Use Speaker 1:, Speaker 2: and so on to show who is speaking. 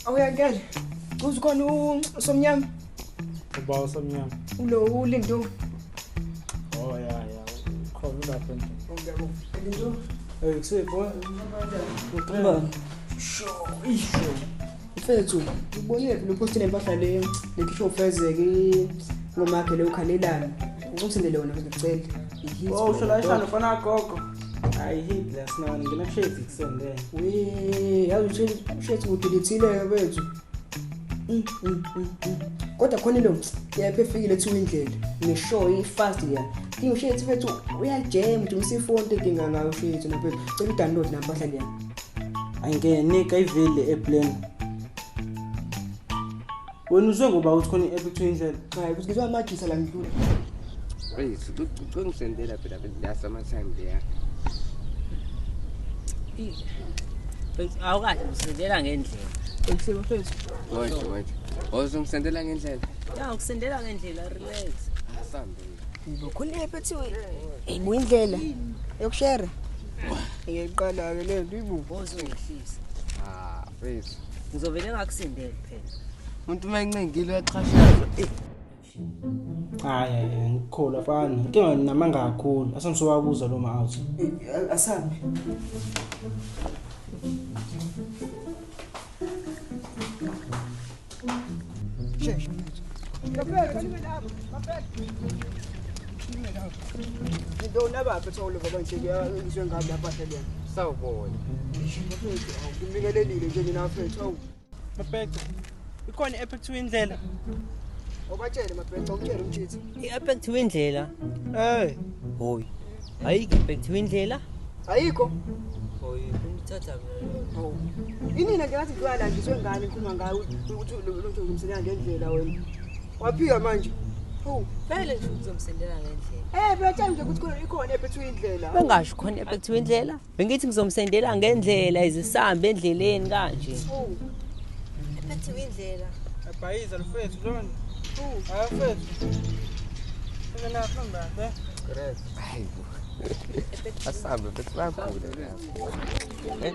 Speaker 1: Awuyangena. Uzikhona usomnyama.
Speaker 2: Uba usomnyama.
Speaker 1: Ulo ulindo.
Speaker 2: Oh ya ya. Khona lapha endlini.
Speaker 1: Ngiyabonga. Lindo.
Speaker 2: Hey, kusipho.
Speaker 1: Uqhubeka. Sho, isho. Mfethu, ubonile lo post lempahla le lekisho ufezeke ngoma yakhe le ukhalelana. Ngicela wena ngicela.
Speaker 2: Oh, usho la ishano fana gogo. Hayi hit la sinani ngena kushade kusende.
Speaker 1: We, yazi ushethi udilithile mfethu. Kodwa khona lo yaphe efikile thiwa indlela. Ngisho i-fast ya. Kingi ushethi mfethu uyajam nje umsifoni inkinga ngayo ushethi mfethu. Cela udownload nampahla leya.
Speaker 2: Ayingeke nika ivile app lena. Wena uzwe ngoba uthi khona i-app kuthiwa indlela.
Speaker 1: Hayi, ngizwa amajisa la ngidlula.
Speaker 3: Wait, ungisendela phela la summertime leya.
Speaker 4: Awukahle usendela ngendlela.
Speaker 1: Ngisibo mfethu.
Speaker 3: Wait, wait. Ozongisendela ngendlela.
Speaker 4: Ya ukusendela ngendlela relax.
Speaker 3: Asambe.
Speaker 1: Yibo khona i-app ethiwa ibu indlela yokushare. Ngiyiqala ke le nto ibu.
Speaker 4: Ozongihlisa.
Speaker 3: Ah, mfethu.
Speaker 4: Ngizovele ngakusendela phela.
Speaker 3: Umuntu mayincengile uyaxhashazwa.
Speaker 2: Hayi hayi ngikukholwa fana. Inkinga namanga kakhulu. Asengisowabuza lo ma out.
Speaker 1: Asambe. Sheshe. Ngidona bapha tholo baba nje ngizwe ngabe lapha hlelweni.
Speaker 3: Sawubona.
Speaker 1: Mfethu, ngimbikelelile nje mina mfethu. Awu.
Speaker 2: Mabheke. Ikhona i-app kuthiwa indlela.
Speaker 1: Awubatshele mabheke, awutshele umchithi.
Speaker 4: I-app ekuthiwa indlela.
Speaker 2: Eh.
Speaker 4: Hoyi. Ayikho i-app ekuthiwa indlela.
Speaker 1: Ayikho.
Speaker 4: Hoyi, ngithatha mina.
Speaker 1: Hawu. Inina nje ngathi ngidlula la ngizwe ngani ngikhuluma ngayo ukuthi lo nto ngimsendela ngendlela wena. Waphika manje. Hawu.
Speaker 4: Vele nje ngizomsendela ngendlela.
Speaker 1: Eh, bayatshela nje ukuthi khona ikhona i-app ethiwa indlela.
Speaker 4: Bengasho khona i-app ekuthiwa indlela. Bengithi ngizomsendela ngendlela izisambe endleleni kanje.
Speaker 1: Hawu.
Speaker 4: I-app ekuthiwa indlela.
Speaker 2: Abhayiza mfethu lona.
Speaker 1: Hawu.
Speaker 2: Hayi mfethu. Ngena hamba eh.
Speaker 3: Correct. Hayi. Asambe mfethu bayagula la. Eh.